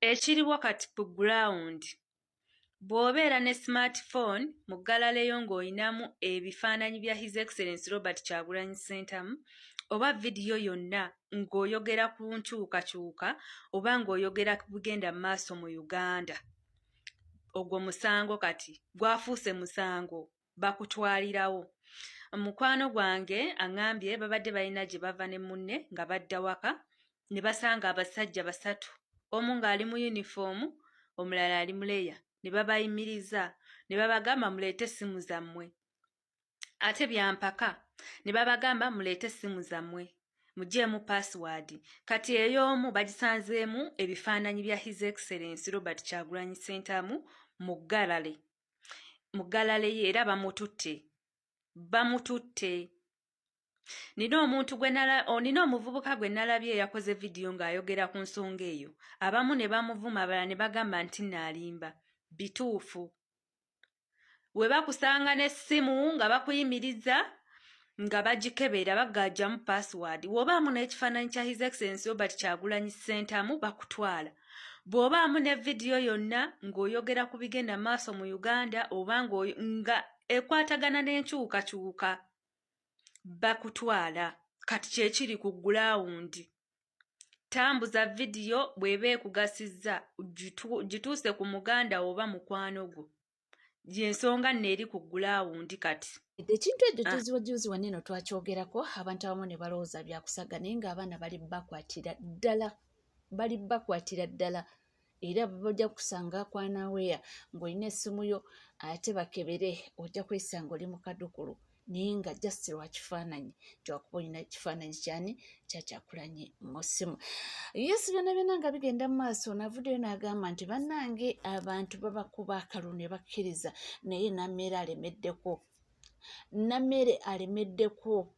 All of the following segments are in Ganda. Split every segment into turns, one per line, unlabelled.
Ekiriwo kati ku ground, bw'obeera ne smartphone mu gallery yo ng'olinamu ebifaananyi bya His Excellency Robert Kyagulanyi Ssentamu oba vidiyo yonna ng'oyogera ku nkyukakyuka oba ng'oyogera ku bigenda mu maaso mu Uganda, ogwo musango kati gwafuuse musango bakutwalirawo. Mukwano gwange aŋŋambye babadde balina gye bava ne munne nga badda waka ne basanga abasajja basatu, omu ng'ali mu yunifoomu, omulala ali mu leya, ne babayimiriza ne babagamba muleete essimu zammwe. Ate byampaka ne babagamba muleete essimu zammwe mugyemu password. Kati ey'omu bagisanzeemu ebifaananyi bya His Excellency Robert Kyagulanyi Ssentamu mu gallery mu gallery ye era bamututte bamututte. Nina omuntu gwe nina omuvubuka gwe nalabye eyakoze vidiyo ng'ayogera ku nsonga eyo, abamu ne bamuvuma, abalala ne bagamba nti naalimba. Bituufu, we bakusanga n'essimu nga bakuyimiriza nga bagikebera bagajjamu password, bw'obaamu n'ekifaananyi kya His Excellency Robert Kyagulanyi Ssentamu bakutwala. Bw'obaamu ne vidiyo yonna ng'oyogera ku bigenda maaso mu Uganda oba nga ekwatagana n'enkyukakyuka bakutwala. Kati kyekiri ku ground. Tambuza vidiyo bw'eba ekugasizza, gituuse ku muganda oba mukwano gwo. Y'ensonga nno eri ku ground kati.
Ekintu ekyo juzi wano eno twakyogerako, abantu abamu ne balowooza byakusaga, naye ng'abaana bali bakwatira ddala, bali bakwatira ddala, era bajja kusanga kwanaweya ng'olina essimu yo ate bakebere, ojja kwesanga oli mu kadukulu, naye nga just lwa kifaananyi kyakuba olina ekifaananyi kyani kyakyakulanye mu ssimu. Yes, byonna byonna nga bigenda mu maaso, navuddeyo n'agamba nti bannange abantu babakuba akalulu ne bakkiriza, naye Nammeere alemeddeko, Nammeere alemeddeko,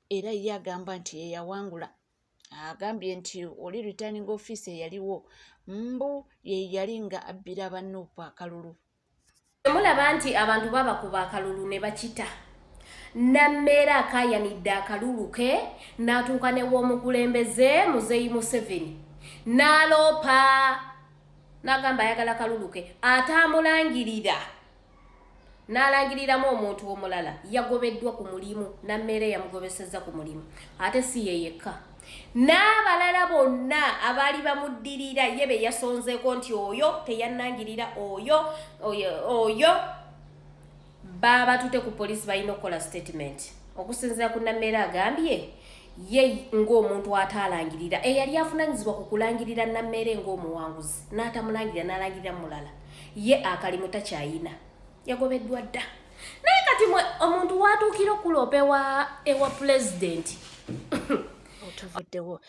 era ye agamba nti ye yawangula. Agambye nti oli returning officer eyaliwo mbu ye yali nga abbira aba NUP akalulu.
Mulaba nti abantu babakuba akalulu ne bakita. Nammeere akaayanidde akalulu ke n'atuuka ne w'omukulembeze Muzeeyi Museveni n'aloopa n'agamba ayagala kalulu ke, ate amulangirira n'alangiriramu omuntu omulala yagobeddwa ku mulimu. Nammeere yamugobesezza ku mulimu, ate si ye yekka, n'abalala bonna abaali bamuddirira ye be yasonzeeko nti oyo teyannangirira, oyo oyo oyo baabatute ku poliisi, balina okukola statement. Okusinziira ku Nammeere, agambye ye ng'omuntu ataalangirira eyali avunanyizibwa ku kulangirira Nammeere ng'omuwanguzi n'atamulangirira n'alangirira mulala, ye akalimu takyayina, yagobeddwa dda. Naye kati mwe omuntu watuukira okuloopa ewa pulezidenti.
Otuvuddewo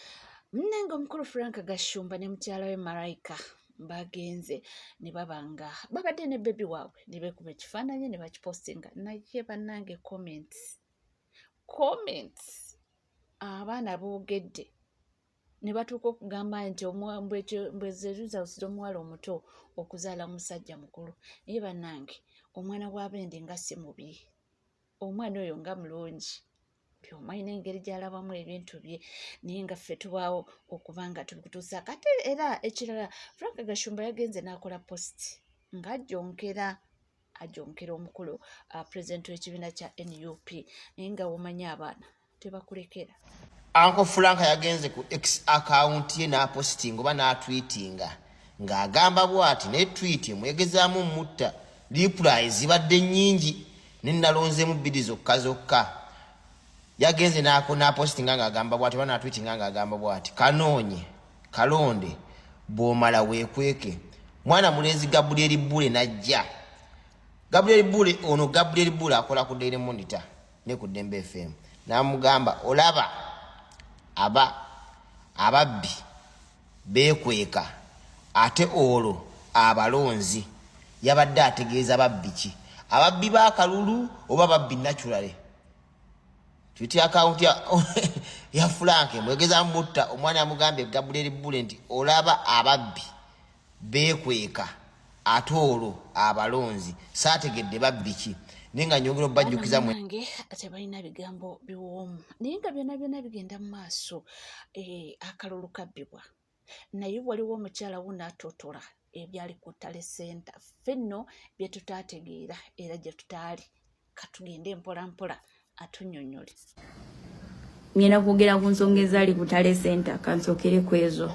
munange omukulu Frank Gashumba ne mukyala we Marayika bagenze ne baba nga babadde ne baby waabwe ne beekuba ekifaananyi ne bakipostinga, naye bannange comments, comments, abaana boogedde ne batuuka okugamba nti mbweze results z'omuwala omuto okuzaala musajja mukulu. Naye bannange omwana w'abendi nga si mubi, omwana oyo nga mulungi, omalina engeri gy'alabamu ebintu bye, naye nga ffe tubaawo okuba nga tubikutuusa. Kati era ekirala, Frank Gashumba yagenze n'akola post ng'ajonkera ajonkera omukulu pulezidenti w'ekibiina kya NUP, naye nga womanyi abaana tebakulekera.
Uncle Frank yagenze ku X account ye n'apositinga oba n'atwitinga ng'agamba bw'ati, naye tweet emwegezaamu mutta, reply zibadde nnyingi ne nalonzeemu bbiri zokka zokka. Yagenze n'apositinga ng'agamba bw'ati oba n'atwitinga ng'agamba bw'ati: "Kanoonye kalonde bw'omala weekweke." Mwana mulenzi Gabriel Bule najja. Gabriel Bule ono, Gabriel Bule akola ku Daily Monitor ne ku Dembe FM, n'amugamba, "Olaba aba ababbi beekweka, ate olwo abalonzi?" Yabadde ategeeza babbi ki? Ababbi b'akalulu oba babbi naturally? Twitter account ya Frank mwegeza mutta. Omwana amugambye Gabriel Bule nti, "Olaba ababbi beekweka, ate olwo abalonzi?" Saategedde babbi ki, naye nga nyongera obajjukiza mwe.
Nange tebalina bigambo biwoomu, naye nga byonna byonna bigenda mu maaso. Akalulu kabbibwa. Naye waliwo omukyala wuno atotola ebyali ku Tally Center, ffe nno bye tutaategeera era gye tutaali. Katugende mpola mpola atunnyonnyole.
Ngenda kwogera ku nsonga ezaali ku Tally Center, kansookere ku ezo,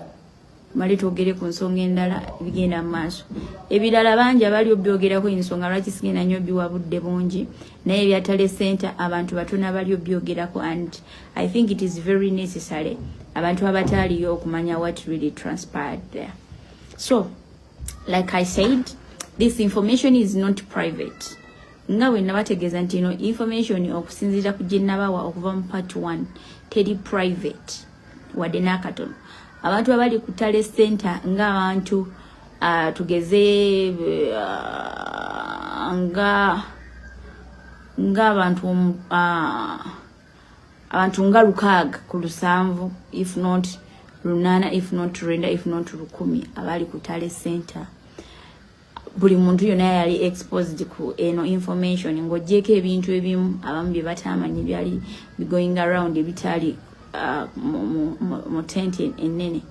male twogere ku nsonga endala ebigenda mu maaso. Ebirala bangi abali obyogerako, ensonga lwaki sigenda nnyo biwa budde bungi, naye ebya Tally Center abantu batono abali obyogerako, and I think it is very necessary abantu abataaliyo okumanya what really transpired there. So like I said, this information is not private. Nga bwe nabategeeza nti ino information okusinziira ku gye nabawa okuva mu part 1 teri private wadde n'akatono. Abantu abali ku Tally Center ng'abantu tugeze ng'abantu abantu nga 670, if not 800, if not 900, if not 1000 abali ku Tally Center, buli muntu yonna yali exposed ku eno information, ng'ogyeko ebintu ebimu abamu bye batamanyi byali bigoing around ebitali mu tent ennene.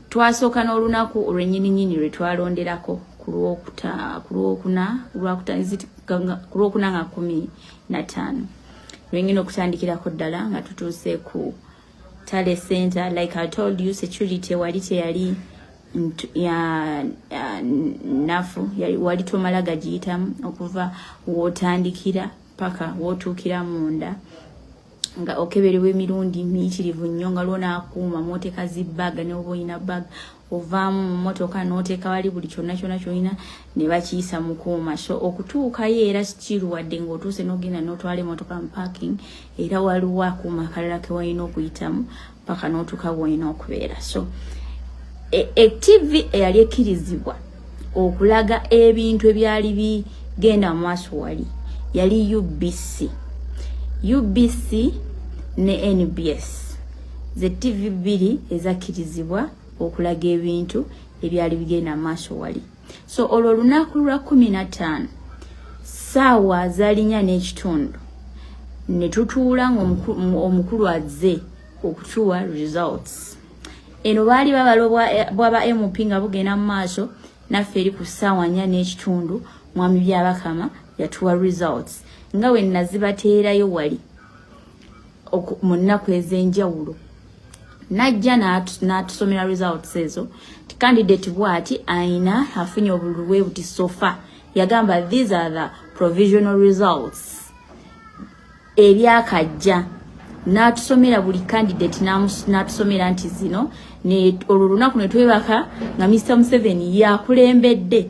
Twasooka n'olunaku olwennyininyini lwe twalonderako ku lwokuna nga 15 lwengenda okutandikirako ddala nga tutuuse ku Tally Center. Like I told you, security wali teyali ya nafu, wali tomala gagiyitamu okuva w'otandikira paka w'otuukira munda, nga okeberewa emirundi miyitirivu nnyo, nga lwonaakuuma mw'oteeka zi bag, ne oba olina bag ovaamu mu mmotoka n'oteeka wali buli kyonna kyonna kyolina ne bakiyisa mu kuuma. So okutuukayo era still wadde ng'otuuse n'ogenda n'otwala emmotoka mu parking, era waliwo akuuma akalala ke walina okuyitamu paka n'otuuka w'olina okubeera. So e TV eyali ekkirizibwa okulaga ebintu ebyali bigenda mu maaso wali yali UBC, UBC ne NBS, ze TV bbiri ezakkirizibwa okulaga ebintu ebyali bigenda mu maaso wali. So olwo olunaku lwa 15 saawa zaali 4:30 ne tutuula nga omukulu azze okutuwa results. Eno baali babala bwaba MP nga bugenda mu maaso, naffe eri ku ssaawa 4:30 mwami Byabakama yatuwa results nga we nazibateerayo wali mu nnaku ez'enjawulo. Najja n'atusomera results ezo, candidate bw'ati ayina afunye obululu bwe buti. So far yagamba these are the provisional results ebyakajja, n'atusomera buli candidate, n'atusomera nti zino. Olwo olunaku ne twebaka nga Mr Museveni yakulembedde,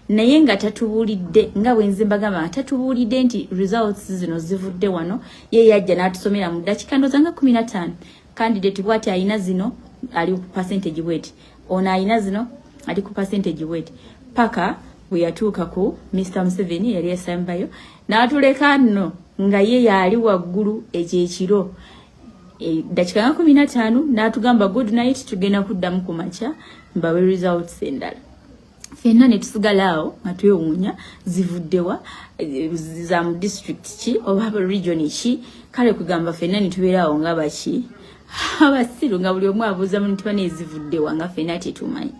naye nga tatubuulidde, nga bwe nze mbagamba nga tatubuulidde nti results zino zivudde wano. Ye yajja n'atusomera mu ddakiika ndowooza nga 15, candidate bw'ati alina zino, ali ku percentage bweti, ono alina zino, ali ku percentage bweti, paka bwe yatuuka ku Mr Museveni yali esembayo, n'atuleka nno nga ye yaali waggulu. Ekyo ekiro ddakiika nga 15 n'atugamba good night, tugenda kuddamu ku makya mbawe results endala. Ffenna ne tusigala awo nga twewuunya zivuddewa, za mu district ki oba region ki. Kale kugamba ffenna ne tubeera awo nga baki abasiru, nga buli omu abuuza mu nti bane ezivuddewa, nga ffenna tetumanyi.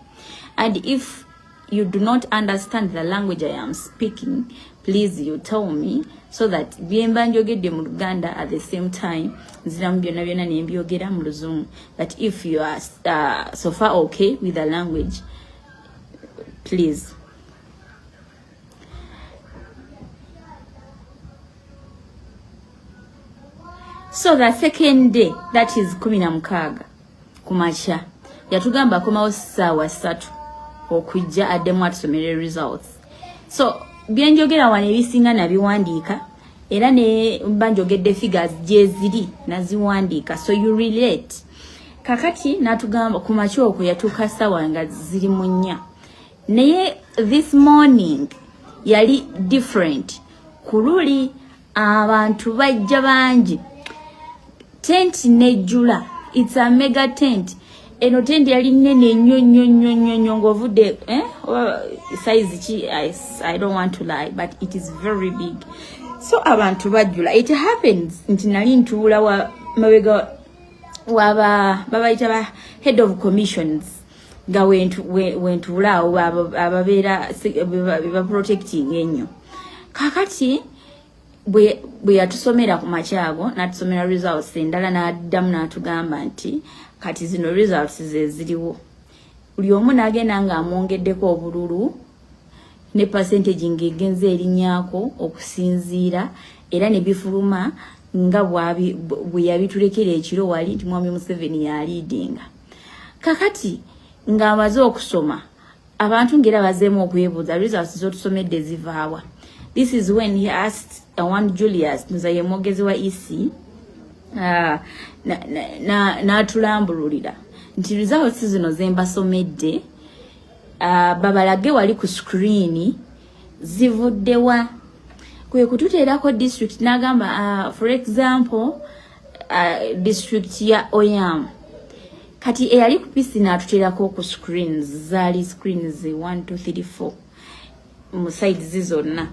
And if you do not understand the language I am speaking, please you tell me so that byemba njogedde mu Luganda, at the same time nziramu byonna byonna ne mbyogera mu Luzungu. But if you are so far okay with the language, please. So the second day, that is 16 ku makya, yatugamba akomawo ssaawa 3 okujja addemu atusomere results. So byenjogera wano ebisinga nabiwandiika, era ne mba njogedde figures gyeziri naziwandiika, so you relate. Kakati n'atugamba ku makya okwo yatuuka ssaawa nga ziri mu 4, naye this morning yali different. Ku luli abantu bajja bangi, tent nejjula. It's a mega tent. Eno tent yali nnene nnyo nnyo nnyo nnyo nnyo, ng'ovudde, eh? Size ki, I don't want to lie, but it is very big. So abantu bajjula. It happens nti nali ntuula wa mabega waba babayita ba head of commissions. Nga wentuula awo, ababeera bebaprotecting ennyo. Kakati bwe yatusomera ku makyago, n'atusomera results endala, n'addamu n'atugamba nti kati zino results ze ziriwo. Buli omu n'agenda ng'amwongeddeko obululu ne percentage ng'egenze erinnyako okusinziira, era ne bifuluma nga bwe yabitulekera ekiro wali nti Mwami Museveni yaleadinga. Kakati ng'amaze okusoma, abantu ng'era bazeemu okwebuuza, results z'otusomedde zivaawa? This is when he asked one Julius Muza, ye mwogezi wa EC, n'atulambululira nti results zino zembasomedde, babalage wali ku screen, zivuddewa? Kwe kututeerako district n'agamba, for example, district ya Oyam. Kati eyali ku PC n'atuteerako ku screens, zaali screens 1 2 3 4 mu sides zonna,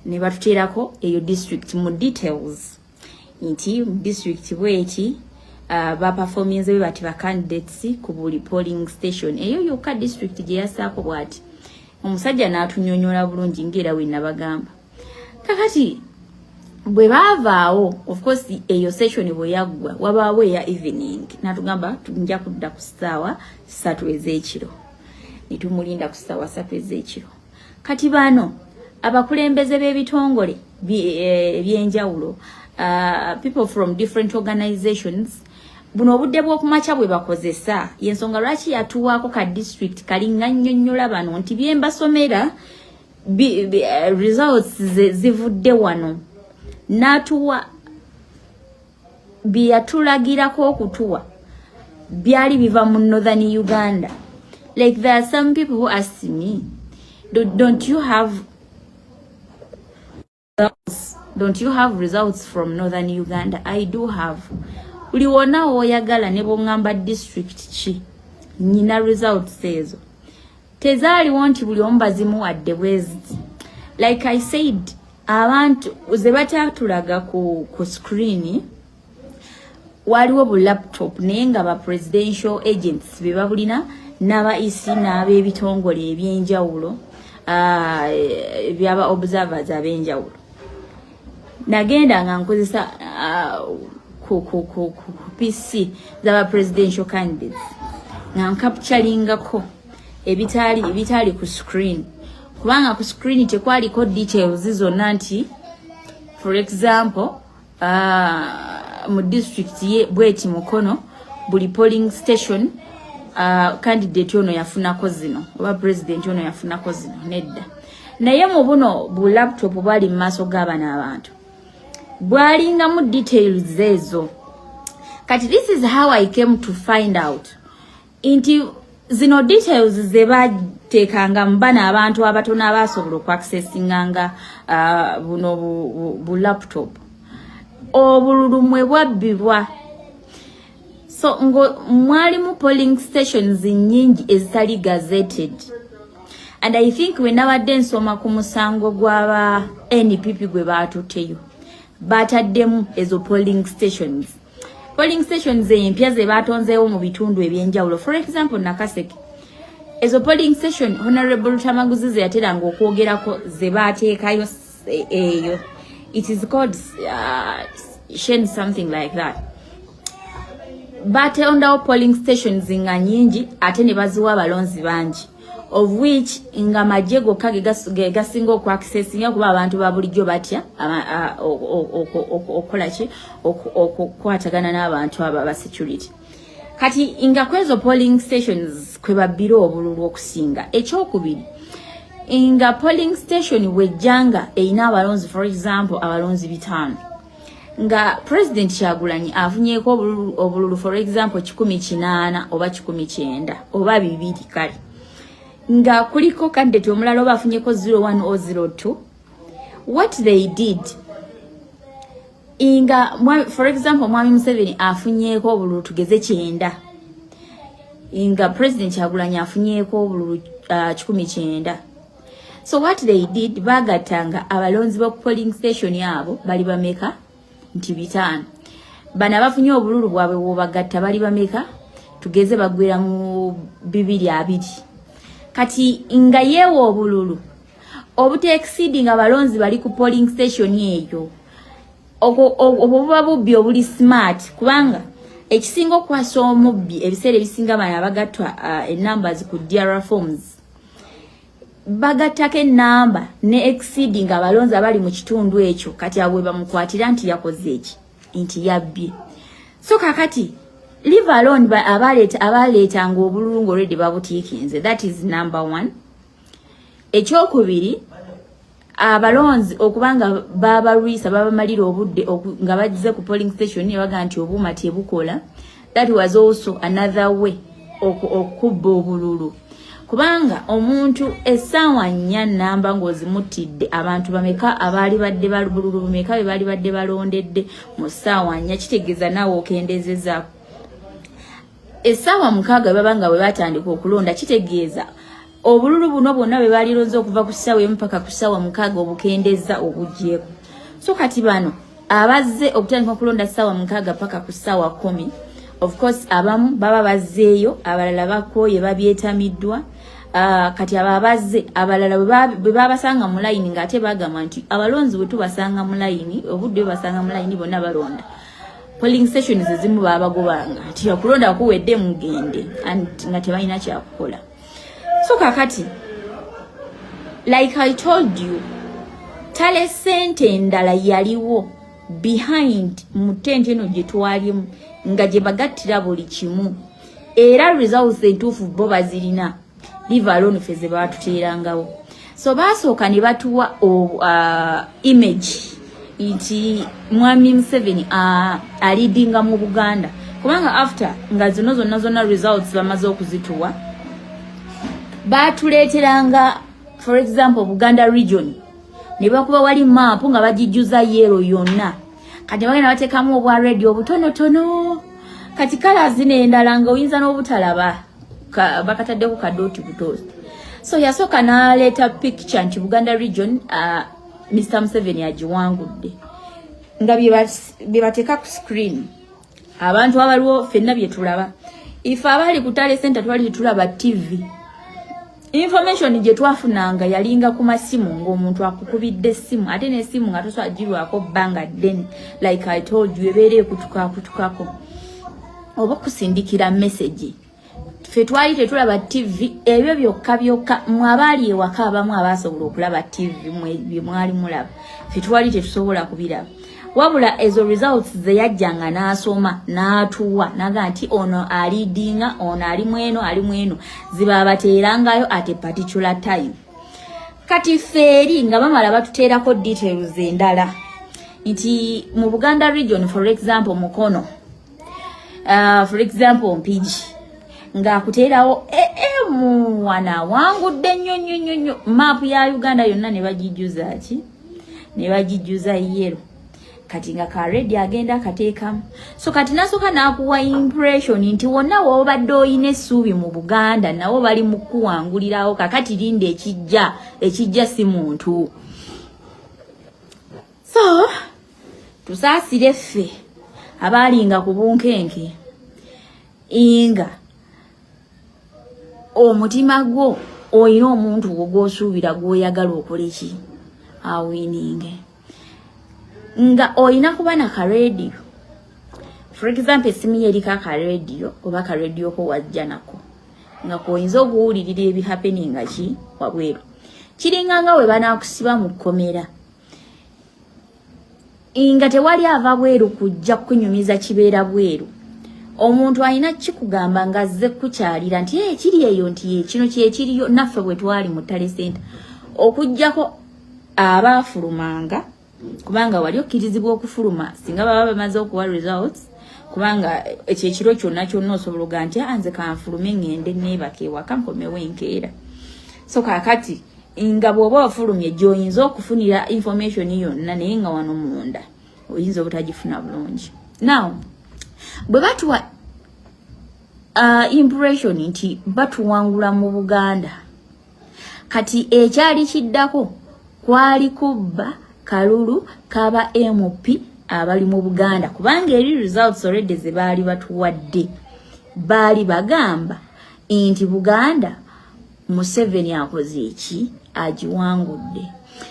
ne batuteerako eyo district mu details nti mu district bweti, baperforminze bwe bati ba candidates ku buli polling station. Eyo yokka district gye yasaako bw'ati omusajja n'atunyonyola bulungi ng'era we nabagamba. Kakati bwe baavaawo, of course eyo session bwe yaggwa, wabaawo eya evening, n'atugamba nja kudda ku ssaawa 3 ez'ekiro, ne tumulinda ku ssaawa 3 ez'ekiro. Kati bano abakulembeze b'ebitongole ebyenjawulo, people from different organizations, buno obudde bw'okumakya bwe bakozesa. Yensonga lwaki yatuwaako ka district kali nga nnyonnyola bano nti bye mbasomera results zivudde wano. N'atuwa bye yatulagirako okutuwa byali biva mu Northern Uganda. Like, there are some people who ask me, don't you have results? Don't you have results from Northern Uganda?" I do have. Buli wonna w'oyagala, ne bw'oŋŋamba district ki, nyina results ezo. Tezaaliwo nti buli omu bazimuwadde bweziti. Like I said, abantu ze batatulaga ku screen, waliwo bu laptop, naye nga ba presidential agents be babulina n'aba EC n'ab'ebitongole ebyenjawulo, byaba observers ab'enjawulo. Nagenda nga nkozesa ku PC z'aba presidential candidates nga ncapturingako ebitaali ku screen, kubanga ku screen tekwaliko details zonna nti, for example, mu district ye bweti Mukono, buli polling station, candidate ono yafunako zino oba president ono yafunako zino. Nedda. Naye mu buno bu laptop bwali mu maaso g'abano abantu bwalingamu details ezo. Kati this is how I came to find out nti zino details ze bateekanga mu bano abantu abatono abasobola okuaccessinganga buno bu laptop, obululu mwe bwabbibwa. So ngo mwalimu polling stations nnyingi ezitali gazetted. And I think we nabadde nsoma ku musango gw'aba NPP gwe baatutteyo, bataddemu ezo polling stations empya ze batonzeewo mu bitundu ebyenjawulo. For example, Nakaseke, ezo polling station Honorable Tamaguzi ze yateranga okwogerako ze baateekayo eyo, it is called shen something like that. Batondawo polling stations nga nyingi ate ne baziwa abalonzi bangi, of which nga magye gokka ge gasinga okuaccessinga, kuba abantu ba bulijjo batya okukola ki, okukwatagana n'abantu abo aba security. Kati nga kwezo polling stations kwe babbira obululu okusinga. Ekyokubiri, nga polling station bwejjanga erina abalonzi, for example, abalonzi 500, nga President Kyagulanyi afunyeeko obululu, for example, 180 oba 190 oba 200, kale nga kuliko candidate omulala oba afunyeko 01 or 02, what they did, nga for example, Mwami Museveni afunyeeko obululu tugeze 90, nga President Kyagulanyi afunyeeko obululu 190, so what they did, bagattanga abalonzi ba polling station abo bali bameka, nti 500. Bano abafunye obululu bwabwe bwobagatta bali bameka? Tugeze bagwera mu 2020. Kati nga yeewa obululu obuta exceeding abalonzi bali ku polling station eyo, obwo buba bubbi obuli smart, kubanga ekisinga okukwasa omubbi ebiseera ebisinga, bano abagattwa enumbers ku DR forms, bagattako enamba ne exceeding abalonzi abali mu kitundu ekyo. Kati awo we bamukwatira nti yakoze eki, nti yabbye. So kakati leave alone abaleetanga obululu nga already babutiikinze. That is number one. Ekyokubiri, abalonzi okubanga babalwisa, babamalira obudde nga bagize ku polling station ne baga nti obuuma tebukola. That was also another way okubba obululu, kubanga omuntu essaawa 4 namba ng'ozimutidde, abantu bameka abaali badde, bululu bumeka be baali badde balondedde mu ssaawa 4? Kitegeeza naawe okendeezezaako. Essaawa 6 baba nga bwe batandika okulonda, kitegeeza obululu buno bwonna bwe balironze okuva ku ssaawa 1 paka ku ssaawa 6 obukendeza, obuggyeko. So kati bano abazze okutandika okulonda ssaawa 6 paka ku ssaawa 10, of course abamu baba bazzeeyo, abalala bakooye, babyetamiddwa. Kati abo abazze, abalala bwe babasanga mu layini, ng'ate bagamba nti abalonzi bwe tubasanga mu layini, obudde bwe basanga mu layini bonna balonda, polling stations ezimu babagobanga nti okulonda kuwedde, mugende, and nga tebalina kyakukola. So kakati, like I told you, tally center endala yaliwo behind mu tent eno gye twalimu, nga gye bagattira buli kimu, era results entuufu bo bazirina, leave alone ffe ze baatuteerangawo. So baasooka ne batuwa image nti Mwami Museveni aleadinga mu Buganda, kubanga after nga zino zonna zonna results bamaze okuzituwa, batuleeteranga, for example, Buganda region, ne bakuba wali maapu nga bagijjuza yellow yonna. Kati bagenda bateekamu obwa red obutonotono. Kati kala zino endala nga oyinza n'obutalaba, bakataddeko kadooti butoosi. So yasooka n'aleeta picture nti Buganda region, Mr Museveni agiwangudde, nga bye bateeka ku screen, abantu abaliwo ffenna bye tulaba. Ife abaali ku tally center twali tetulaba TV. Information gye twafunanga yalinga ku masimu, ng'omuntu akukubidde essimu, ate n'essimu nga tosobola girwako bbanga ddene. Like I told you, ebeera ekutukakutukako oba okusindikira message. Ffe twali tetulaba TV, ebyo byokka byokka mwe abaali ewaka, abamu abasobola okulaba TV, bye mwali mulaba, ffe twali tetusobola kubiraba. Wabula ezo results ze yajjanga n'asoma n'atuwa, naga nti ono aleadinga, ono ali mweno, ali mweno, zibabateerangayo at a particular time. Kati ffe eri nga bamala batuteerako details endala nti mu Buganda region, for example Mukono, for example Mpigi, ng'akuteerawo emu awangudde nnyo nnyo nnyo nnyo. Maapu ya Uganda yonna ne bagijjuza ki? Ne bagijjuza yellow. Kati nga ka red agenda akateekamu. So kati nasooka n'akuwa impression nti wonna w'obadde oyina essuubi mu Buganda, nawo bali mu kuwangulirawo. Kakati linda ekijja, ekijja si muntu. So tusaasire ffe abaalinga ku bunkenke, nga omutima gwo oyina omuntu gwo gw'osuubira, gw'oyagala okole ki, awininge, nga oyina kuba na karediyo. For example, esimu ye eriko akarediyo oba akarediyo ko wajja nako, nga kwoyinza okuwulirira ebihappeninga ki wabweru. Kiringa nga we banaakusiba mu kkomera nga tewali ava bweru kujja kukunyumiza kibeera bweru. Omuntu alina kikugamba nga azze kukyalira nti, "Hey, kiri eyo," nti ye kino kyekiriyo. Naffe bwe twali mu tally center, okugjako abaafulumanga, kubanga wali okkirizibwa okufuluma singa baba bamaze okuwa results, kubanga ekyo ekiro kyonna kyonna osobola ogaa nti, "Ah, nze kanfulume ŋŋende neebaka ewaka, nkomewo enkeera." So kaakati nga bw'oba ofulumye, gy'oyinza okufunira information yonna, naye nga wano munda oyinza obutagifuna bulungi. Now bwe batuwa impression nti batuwangula mu Buganda, kati ekyali kiddako kwali kubba kalulu kaba MP abali mu Buganda, kubanga eri results already ze baali batuwadde. Baali bagamba nti Buganda Museveni akoze eki, agiwangudde.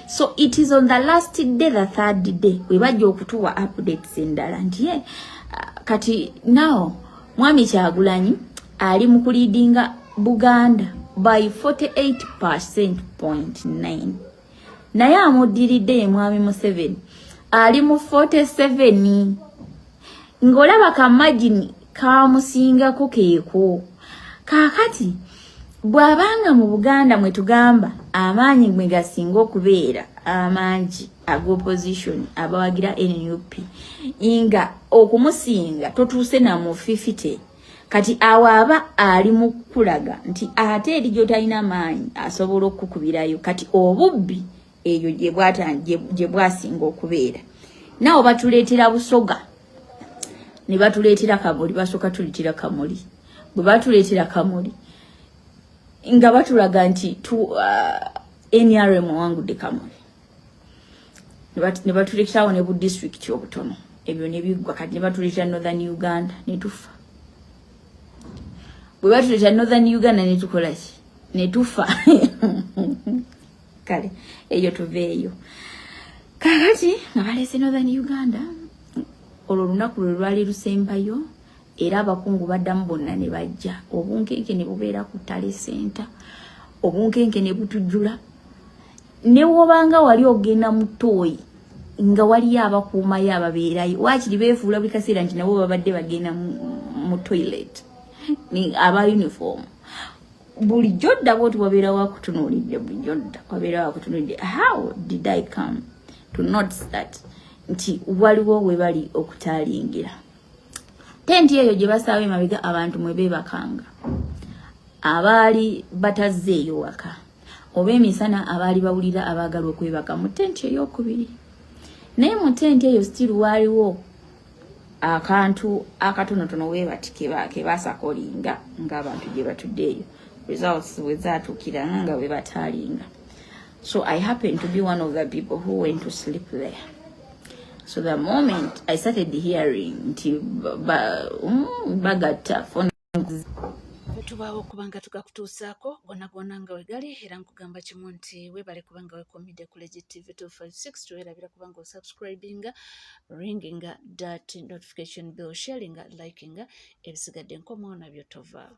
So it is on the last day, the third day, we bajja okutuwa updates endala nti ye kati now Mwami Kyagulanyi ali mu kuleadinga Buganda by 48.9, naye amuddiridde ye Mwami Museveni ali mu 47, ng'olaba ka margin kamusingako keeko. Kaakati bw'abanga mu Buganda mwe tugamba amaanyi mwe gasinga okubeera amangi ag'opposition abawagira NUP, nga okumusinga totuuse na mu 50, kati awo aba ali mu kulaga nti ate eri gy'otalina maanyi asobola okukubirayo. Kati obubbi eyo gye bwasinga okubeera. Naawe batuleetera Busoga ne batuleetera Kamuli. Basooka tuleetera Kamuli. Bwe batuleetera Kamuli nga batulaga nti NRM owangudde Kamuli, ne batuleeterawo ne bu disitulikiti obutono, ebyo ne biggwa. Kati ne batuleetera Northern Uganda ne tufa. Bwe batuleetera Northern Uganda ne tukola ki? Ne tufa. Kale eyo tuveeyo. Kakati nga baleese Northern Uganda, olwo olunaku lwe lwali lusembayo, era abakungu baddamu bonna ne bajja. Obunkenke ne bubeera ku tally center, obunkenke ne butujjula. Ne wobanga wali ogenda mu toilet nga waliyo abakuumayo ababeerayo, waakiri beefuula buli kaseera nti nabo babadde bagenda mu toilet aba uniform. Bulijjo dda bwoti wabeera wakutunuulidde, bulijjo dda wabeera wakutunuulidde. How did I come to notice that nti waliwo we bali okutaalingira? Tenti eyo gye basaawo emabega, abantu mwe beebakanga abaali batazzeeyo waka, oba emisana abaali bawulira abaagala okwebaka mu tenti eyokubiri. Naye mu tenti eyo still waaliwo akantu akatonotono weebati kebasakolinga ng'abantu gye batudde eyo, results bwe zaatuukiranga nga bwe bataalinga. So I happen to be one of the people who went to sleep there. So the moment I started hearing nti bagatta phone
Tubaawo okubanga tugakutuusaako gonna gonna nga we gali, era nkugamba kimu nti weebale kubanga weekuumidde ku Legit TV 256. Teweerabira kubanga osubscribinga, ringinga that notification bell, sharinga, likinga. Ebisigadde nkomawo nabyo, tovaawo.